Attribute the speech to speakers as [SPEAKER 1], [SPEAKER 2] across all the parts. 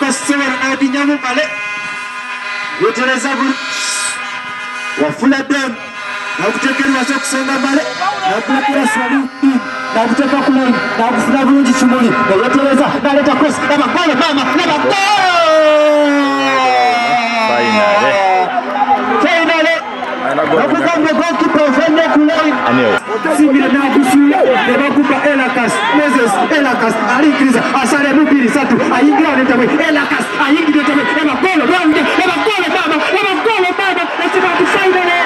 [SPEAKER 1] Tosobola n'odinyamu male wetereza bulungi. Wafula Don nakutekerwaza okusonga male, nakulekera Swaludin, nakuteeka ku line, nakufuna bulungi Kimuli, neyetereza, naleta cross. Laba golo mama, laba
[SPEAKER 2] Finally.
[SPEAKER 1] Finally. Nakugambye goalkeeper ofanye ku line.
[SPEAKER 2] Anio.
[SPEAKER 1] Simbira nakusuula ne bakuba Elakas Moses. Elakas aliikiriza, asala mubiri satu, ayingira netabwe. Elakas ayingira etabwe. Laba golo bwange, laba golo mama, laba golo mama. Ekibatu finally,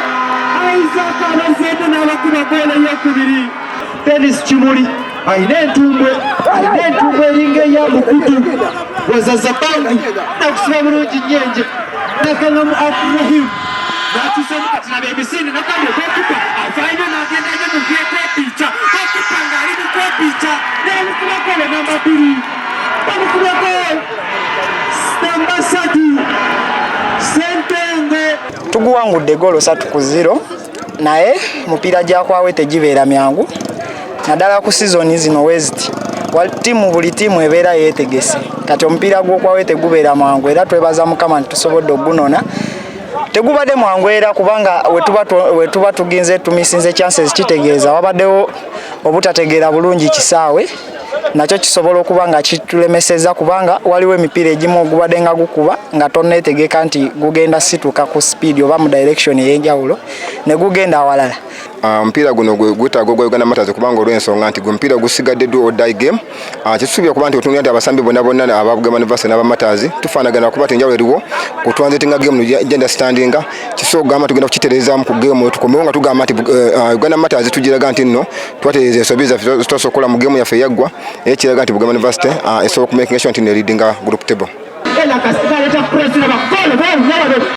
[SPEAKER 1] Isaac abazzeemu n'abakuba golo eyokubiri. Dennis Kimuli ayina entumbwe, ayina entumbwe eringa eya mukutu wazazabangu. Nakusiba bulungi nyenje nakaŋamu Abdurahim nakyusamu. Kati laba emisinde. Nakambye goalkeeper afaayo, n'agenda nnyo mu byekwepiica. Goalkeeper ng'ali mu kwepiica, n'amukuba golo namba 2, bamukuba golo namba 3 Sentongo.
[SPEAKER 3] Tuguwangudde golo 3-0, naye mupiira gyakwawe tegibeera myangu, naddala ku sizoni zino weziti. Tiimu, buli tiimu ebeera yeetegese. Kati omupiira gw'okwawe tegubeera mwangu, era twebaza Mukama nti tusobodde ogunona. Tegubadde mwangu era kubanga wetuba tuginze tumisinze chances, kitegeeza wabaddewo obutategeera bulungi kisaawe, nakyo kisobola okuba nga kitulemeseza, kubanga waliwo emipiira egimu ogubadde nga gukuba nga tonneetegeka nti gugenda situka ku speed oba mu direction ey'enjawulo ne gugenda awalala.
[SPEAKER 4] Omupiira guno gwetaaga ogwa Uganda Martyrs, kubanga olw'ensonga nti gwe mupiira gusigadde do or die game. Kyetusuubira kuba nti otunulira nti abasambi bonna bonna aba Bugema University n'aba Martyrs tufaanagana, kuba ti enjawulo eriwo ku translatinga game understandinga. Kisobola okugamba tugenda kukitereezaamu ku game, tukomewo nga tugamba nti Uganda Martyrs tugiraga nti nno twatereeza ensobi zaffe twasobola okukola mu game yaffe eyaggwa, era kiraga nti Bugema University esobola okumakinga sure nti ne leadinga group table.
[SPEAKER 1] Elakas naleta cross, laba golo.